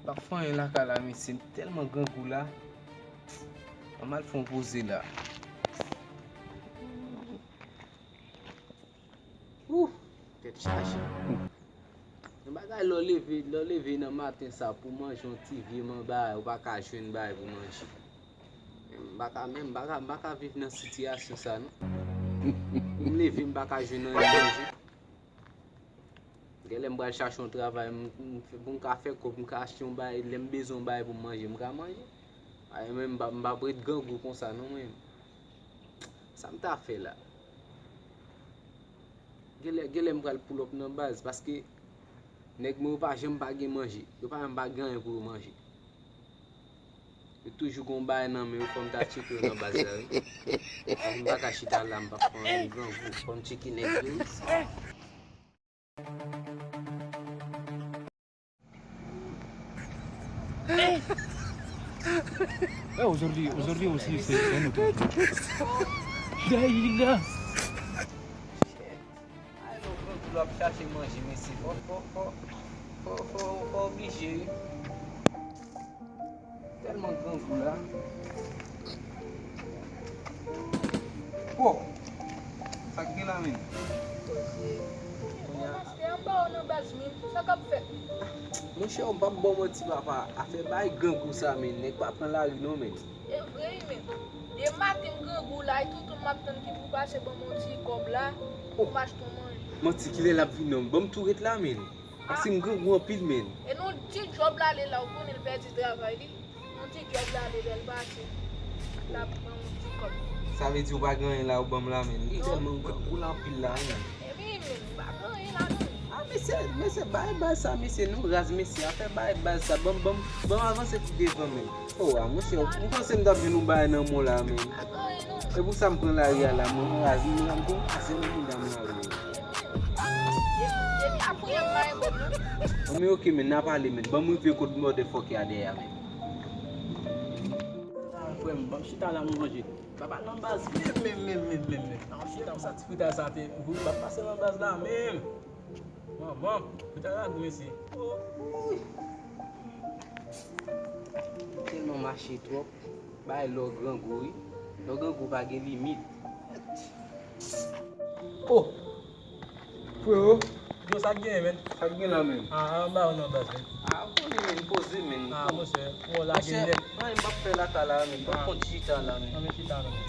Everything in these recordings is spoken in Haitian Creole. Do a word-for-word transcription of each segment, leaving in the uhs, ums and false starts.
Pa fè anyen lakay la, mesye, m tèlman grangou la. Ann al fè yon poze la. Ouh, tèt chaje. Yon bagay lè w leve, lè w leve nan maten sa pou manje yon ti vye manba, ou pa ka jwenn bagay pou manje. M pa ka menm, m pa ka, m pa ka viv nan sitiyasyon sa non. M leve, m pa ka jwenn anyen manje. Genlè m pral chache yon travay, m, m, pou m ka fè kòb, m ka achte yon bagay, lè m bezwen yon bagay pou m manje, m ka manje. Ay, men m pa, m pa p ret grangou konsa non mwen. Sa m ta fè la? Genlè, genlè m pral pull up nan baz, paske nèg mwen yo pa janm pa gen manje. Yo pa janm pa gen anyen pou yo manje. Yo toujou gon bagay nan men yo, fò m ta tcheke yo nan baz la, wi. Paske m pa ka chita la, m pa fè anyen, m grangou, fò m tcheke nèg yo, wi. Eh, aujourd'hui, aujourd'hui aussi, c'est un autre jour. Daïla. Ay, non, grangou la ap chache manje, mesye. Fò, fò, fò, fò, fò, fò oblije, wi. Tèlman grangou la. Oh! Sa k gen la menm? Poze. Kounye a. Monchè, anba w nan baz menm, sa k ap fèt? Monchè, m p ap ba w manti, papa. Afè bay grangou sa, menn. Nèg pa pran lari non, menn. E vre wi, menn. De maten m grangou la, e toutou m ap tann ki pou pase ban m yon ti kòb la, pou m achte yon manje. Manti, kilè l ap vin non? Ban m tou ret la, menn. Paske m grangou anpil, menn. E nan yon ti djòb l ale la, ou konnen l pèdi travay li. Nan yon ti djòb l ale, lè l pase, l ap pran yon ti kòb. Sa vle di ou pa gen anyen la, ou ban m la, menn. Ou tèlman grangou la anpil la, menn. Epi, menn, m pa gen anyen la, non. Ah, mesye, mesye, bay baz sa, mesye, nou raz, mesye. Afè bay baz sa, ban m, ban m, ban m avanse pi devan, menn. Oh, ah, monchè, m panse m t ap jwenn yon bagay nan men w la, menn. Pa gen anyen, non. E pou sa m pran lari a la, mwen, m raz, m, m, m raz nan mouda m la, menn. Depi, depi apre yè m pa gen kòb non. Anben, ok, men n a pale, men ban m rive kot motherfucker a dèyè a, men. Ah, frè m, ban m chita la, m manje. Papa nan baz, men, men, men, men, men, men. Nan chita, sa ti fritaj sa te, m ap pase nan baz la, men. Manman, fritaj la gou, mesye. Oh, ui. Tèlman mache twòp. Bay lò grangou, wi. Lò grangou pa gen limit. Oh! Frero. Yo, sa k genyen, menn? Sa k gen la, menn? Ah, anba yo nan baz, menn. Ah, ou konnen, menn, poze, menn. Ah, monchè, ou lage nèt. Anyen m p ap fè lakay la, menn. Ban m konn chita la, menn. Anben chita la, menn.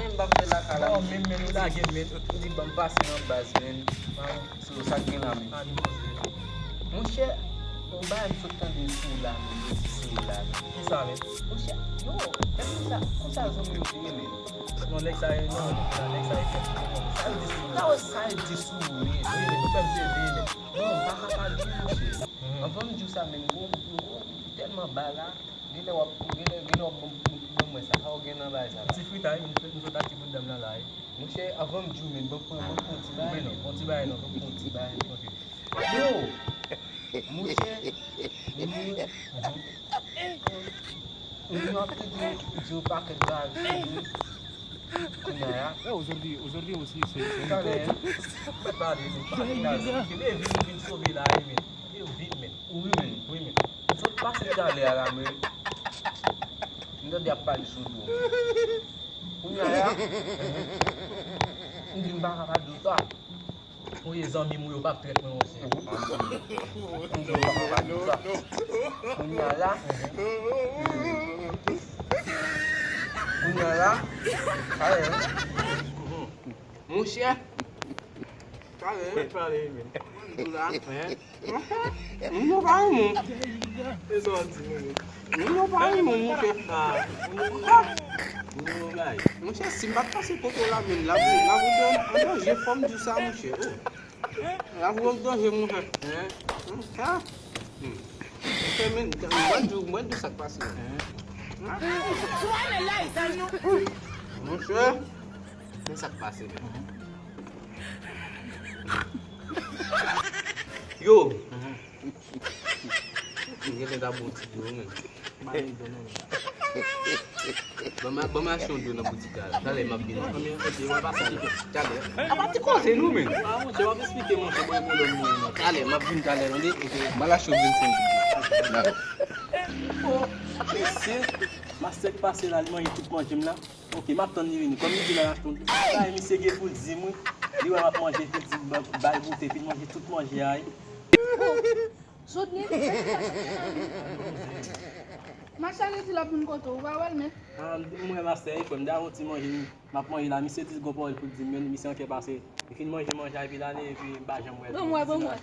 Anyen m p ap fè lakay la, menn. Menn, menn, ou lage, menn. Ou di ban m pase nan baz, menn. Ah. So, sa k gen la, menn? Ah, nou poze. Monchè, yon bagay m sot tande sou ou la, menn, yo di sou ou la, menn. Kisa, menn? Monchè, yo, men konsa, konsa zanmi yo te ye, menn. Non, nèg sa yo, non, nèg sa yo fè, sa yo di sou ou la. Sa yo, sa yo di sou ou, menn. Wi, menn, ou fè m sezi, menn. Non, m pa ka pa di, monchè. Anvan m di w sa, menn, m gon, m gon, m tèlman ba la. Genlè w ap, genlè, genlè w ap ban m, ban m wè sa. Sa w gen nan bagay sa la? Ti fritaj, m sot, m sot achte pou dam nan la, wi. Monchè, anvan m di w, men, ban m pran, ban m pran ti bagay non. Ban m pran ti bagay non. Ban m pran ti bagay non. Ok. Yo! Monchè, moun yo, moun yo ap di, di yon pakèt bagay sou ou. Kounye a la. Eh, aujourd'hui, aujourd'hui aussi, c'est, c'est un autre jour. Talè, m pa pale, men, m pa pale. Vin, vin sove la, wi, men. Yo, vin, men. Wi, men. Wi, men. M sot pase talè a la, men. M tande y ap pale sou do. Kounye a la, m di m pa ka pa di w sa. Ou ye zanmi m, ou yo p ap trèt mwen, monchè. M di w pa ka pa di w sa. Kounye a la, kounye a la, monchè. Talè. Pale, men. Mwen di w la. Moun yo pa renmen w. E sa w ap di nou menm? Moun yo pa renmen w, monchè. Monchè, si m pa t pase kote w la menm, lavi, lavi w te an danje, fò m di w sa, monchè. Oh. Lavi w an danje, monchè. Hein? Monchè, men, mwen di w, mwen di w sa k pase. Monchè, men sa k pase, men. Yo! M genlè ta bon ti dlo, men. Ban m, ban m achte yon dlo nan boutik la, la. Talè, m ap vini. Konbyen? Ok, w ap achte ki? Talè. A pa ti koze nou menm. A, monchè, w ap esplike, monchè, bon, e pwoblèm mwen, non. Talè, m ap vini talè, tande? Ok, m al achte yon vennsenk goud. Dakò. Oh, mesye, mastè k pase la, li manje tout manje m la. Ok, m ap tann li vini. Kòm li di l al achte yon dlo, sa e misye gen pou l di m, wi. Li wè m ap manje, epi l di m, ba, ba l goute, epi l manje tout manje a, wi. Sot nèt. Machè redi l ap vin kote w, ou pa wè l menm? Ah, m wè mastè, wi, frè m, m ta yon ti manje, m ap manje la, misye di l gon pawòl pou l di m, men misye an kè pase. Li fin manje manje a, epi l ale, epi m pa janm wè l. Ban m wè, ban m wè.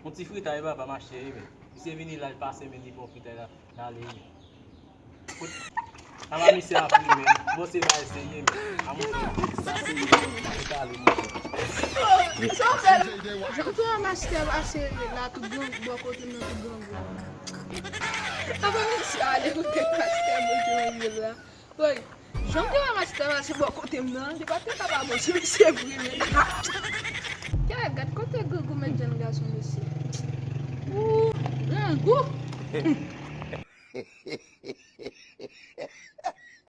Yon ti fritay, papa, machè, wi, men. Misye vini la, l pase, men li pran fritay la, l ale, wi. Ala misye ap ri, men. Bon, se bagay serye, men. A, monchè, sa serye, men. Sa pale, monchè. Sa w fè la? Jan tou an mastè pase la, tout gran, bò kote m nan, tout grangou. Avan misye ale kote mastè, Bondye manje l la. Woy, jan tou an mastè pase bò kote m nan, li pa t ka pa bon, se misye vre, men. Kè, gad kote grangou met jèn gason, mesye. Ou, grangou.